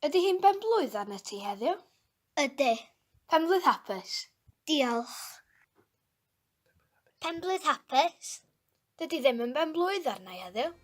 Ydy hi'n ben-blwydd arnat ti heddiw? Ydy. Penblwydd hapus. Diolch. Penblwydd hapus. Dydy ddim yn ben-blwydd arna i heddiw.